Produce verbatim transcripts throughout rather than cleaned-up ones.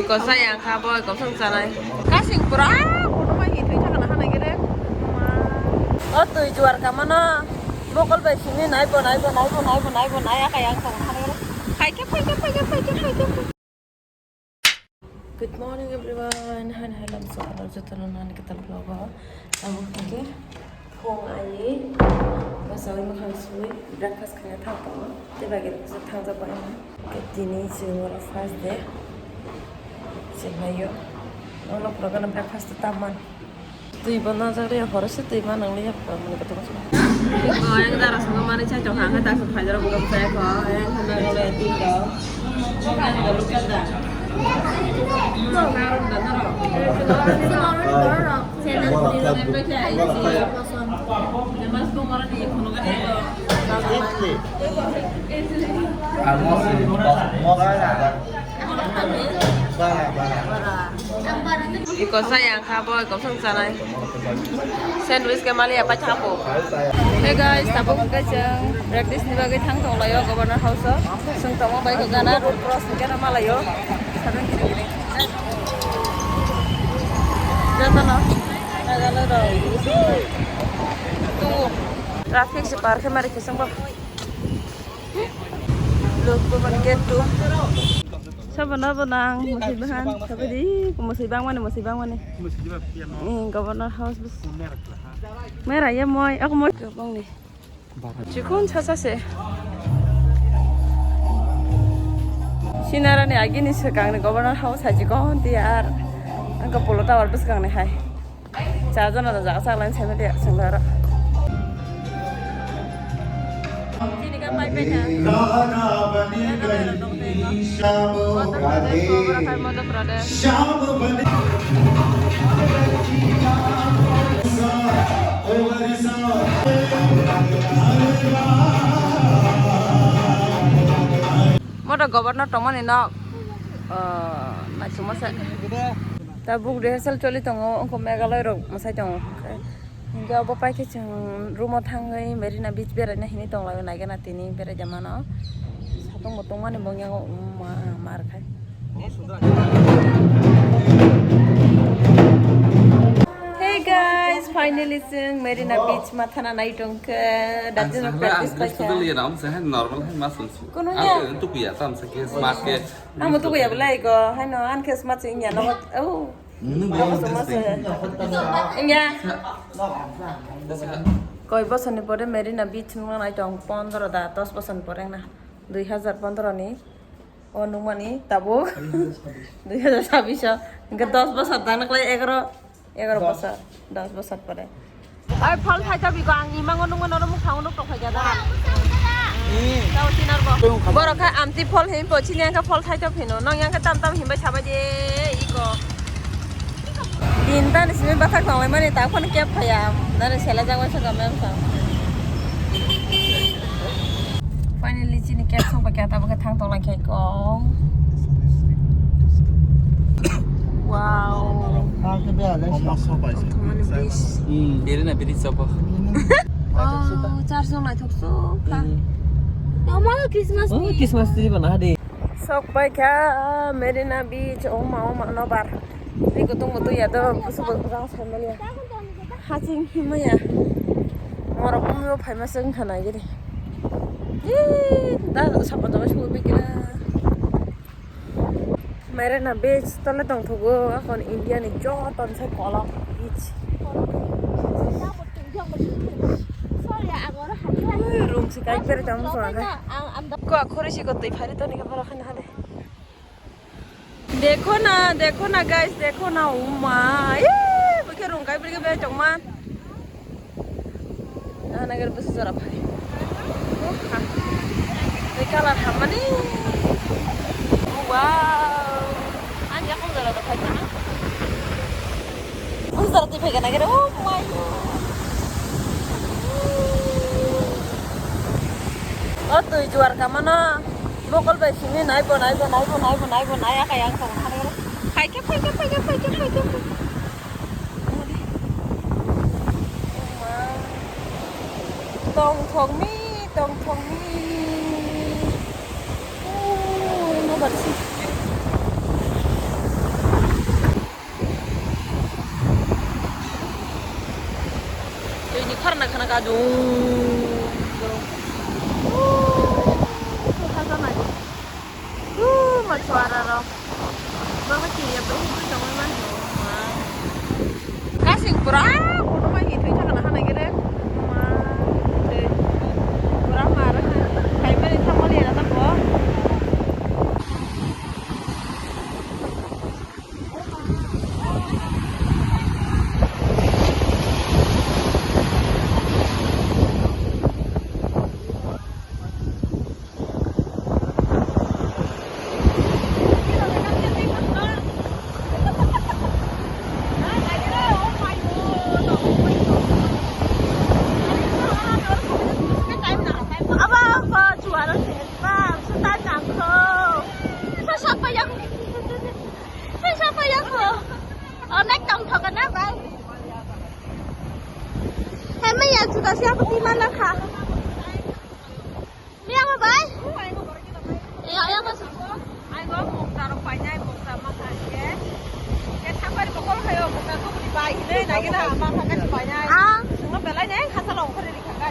Kosai ang kha boy, kosong chanai. Kasing pura kono mai hi thwi thangna hana gere. O twi juar kamano. Mokol bai simi nai bo, nai bo, nai bo, nai bo, nai bo, nai akai ang kha hana gere. Hai khe, hai khe, hai khe, hai khe, hai khe. Good morning everyone. Han hai lam so ano jotono nan kita vlog o. Abo khe phung ai, bwsai mwkhang sui, breakfast khaina thang tongo. Tei bagwi rok kisa thangjak bai. Tini chwng oro first day. Chwng haio. Ono program breakfast tam man. Twi bo najak le horo se twi ma nang le yak mani kotor. Ko yang dara song mani chai chong hang ta song phai jaro buka chai ko yang khana ko le tin do. Iko saya kha bo, iko song chanai. Sandwich ke mali apa chapo? Hey guys, tabuk ke chwng practice ni bagwi thang tong laio Governor House o. Sung tamo bai ko gana road cross ni gana malaio. Sabang kiri kiri. Jotono. Nagalo do. Tu. Traffic si park mari kesang ba. Look, Governor gate tu. Sabo na bo nang, musui bahan, sabo di, musui bang mani, musui bang mani. Eh, Governor House bus. Mera ya moi, aku moi. Bang ni. Chikon sasa se. Sinara ni agi ni sekang ni Governor House hai chikon tiar. Angka Polo Tower bus kang ni hai. Cha jana da jaga chaklan chai mali ya senglara. Chini ka pai pai na. Madhya Pradesh, Madhya Pradesh, Madhya Pradesh. Moto governor tongmani nok, uh, naisingmasa. Tabuk rehearsal choli tongo, wngkha Meghalaya rok mwsai tongo. Hinkhe obo paikhe chwng room o thangwi Marina Beach beraina hinwi tonglaio, naigena tini berai jamano. Satung bo tongmani bongyango, um, ma, mar khai. Hey guys, finally chwng Marina Beach ma thana nai tongkha. Ang Darjeeling sakle, practice ang dress paikha. Kodol ya, ang sakle normal hai mas. Kuno ya. Ang tukuya, tam sakle smart ke. Ang mo tukuya belai ko, hai no, an ke smart sing ya no. Oh. Nung Ang belum mo tuh masih. Enggak. Koi bosor ni pore Marina Beach nung nai tong pondro da, dos bosor ni pore na. Dui hazar pondro ni. O nung mani tabuk. Dui hazar sabis o. Enggak dos bosor da, nak lagi egaro. Egaro bosor. Dos bosor pore. Ai, phol thai ta bigo ang imango nungma noro mukhang nuk tok phai jada. Tao sinar bo. Borok kha amti phol him po chini ang kha phol thai ta phino. Nong yang kha tam tam him bai sabai je iko. Din ta ni simi bathak tong lai mani ta phone kep phai am. Nare sela jang bai sa kam em sa. Finally chini kep song pa kya ta ba kha thang tong lai khe ko. Wow. Thomani bridge. Hmm, biri na biri chopo. Oh, char jong lai thok so kha. Hmm. Normal Christmas Oh, ni. Christmas tree bana de. Sok pai kha Marina Beach, oma, oma, no bar. Ni kutung mutu ya do, busu busu jang family. Haching himaya. Morok mumyo phaima se wngkha nai gini. Ih, da sapa jaga sugwi bikira. Marina Beach tole tongthogo, akon India ni joto ni sai kolok beach. Ui, room si kai bere tong song kha. Ko akhori si ko twi phari toni ka bora khani hade. Dekho na, dekho na guys, dekho na, uma. Ih, bukhe room kai bere bere tongma. Nahanagar bwswk jora phai. Ui, color hammani. Wow. Ani yakung jora rok phai khana. Bwswk jora twi phai khana gere. Oh my God. O twi juar kamano. Mokol bai simi nai bo, nai bo, nai bo, nai bo, nai bo, nai akai ang tong khana gere. Phai khe, phai khe, phai khe, phai khe, phai khe. Tongthokmi, tongthokmi. Oh, no barsi. Dung, dung. Ooh, kha kha nai. Ooh, ma chwara rok. Baba kiriya bai hibui tongwi mano. Ma. Kasing pura kotorma hi thwi thangna hana gere. Ma. Tei. Pura ma ra. Kaimani thamali era ta bo. Aba, ba, chuwara se, ba, su ta nang kho. Sa sa pa yang. Sa sa pa yang kho. Onek tong thok na, bai. Hai maya, chuta siya ko tima na kha. Maya ma bai? Ya, ya, bas. Ai go mukta rok painai, mukta ma kha ke. Ke thapari bokol khayo, mukta ko bri bai ne, nagi na ma kha ka painai. Ah. Sungma belai ne, khasa long khori ri kha ka.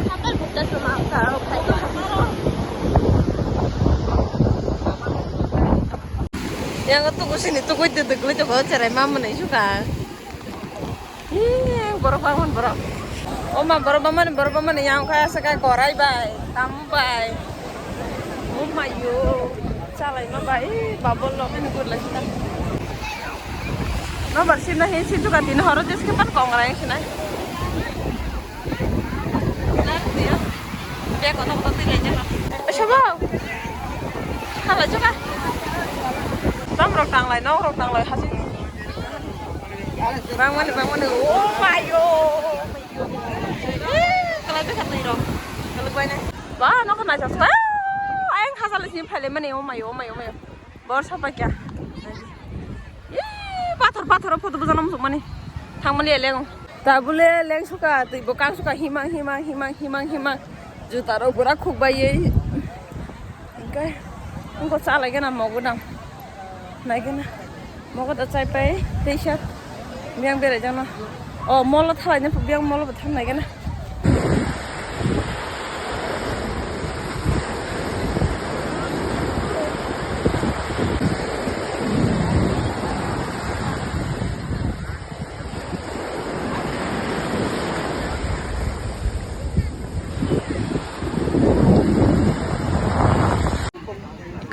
Thapari mukta suma ka rok khai. Yang tu kusini tu kuit tu kuit tu kau cerai mama nai suka. Ih, borok bangman borok. O ma borok bangmani, borok bangmani yang kaya sekai korai bai, tamu bai. Oh my yo, chalai ma bai, babol lo kan gur lagi ta. No bar sini hin situ kan dini horo jes ke pan kongrai sini. Bek kotor kotor twi lai jeno. Sabo. Hala chuka. Tam rok tanglai, nok rok tanglai, hasi. Bangmani, bangmani, oh my yo. Kalai beka twi rok. Kalai bai nai. Ba, nok nai sa. Ayang khasal sini phaile mani, oh my, oh my, oh my. Bor sapai kya. Ih, pathor, pathor, photo bujana musuk mani. Thangmani eleng. Tabule leng suka, twi bo kang suka, himang, himang, himang, himang, himang. Juta rok bura khuk bai ye. Engke, engko chalai gana mogo dam. Nai gana. Mogo da chai pai, teisa. Biyang berai jana. O, molo thalai na, biyang molo bo tham nai gana.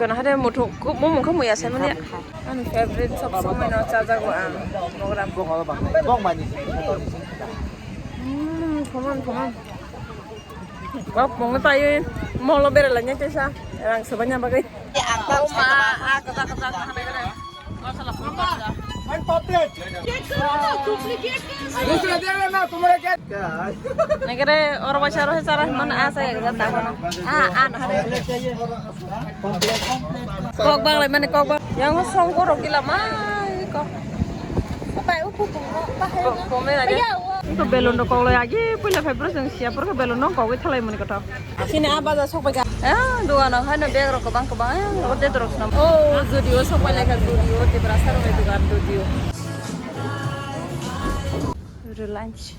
Kono hade muthung, mumung khe muya sai mani. Ani favorite sob somoi no chajago ang, mogram. Hmm, come on, come on. Kok mungwi paiwi molo beralanya tesa rang sebanya bagwi. Oh ma, ah, kata kata kata. Masala pun kata. दूसरा दे देना, तुम्हारा क्या? Nagere oro bacha oro chara man asa ya kata. Ah, ah, na. Kok bang lai mane kok bang. Yang songko rok gila mai kok. Pai upu pung no bahai. Kok pome lagi. Ko belon do kok lai agi puila phai bro sing sia por ko belon no kok thalai mani kata. Sini a baja sok pai ka. Eh, dukan no hai no bag rok bang ko bang. Eh, ode rok nam. Oh, Zudio sok pai lai ka Zudio te brasa rok dukan Zudio. Lunch.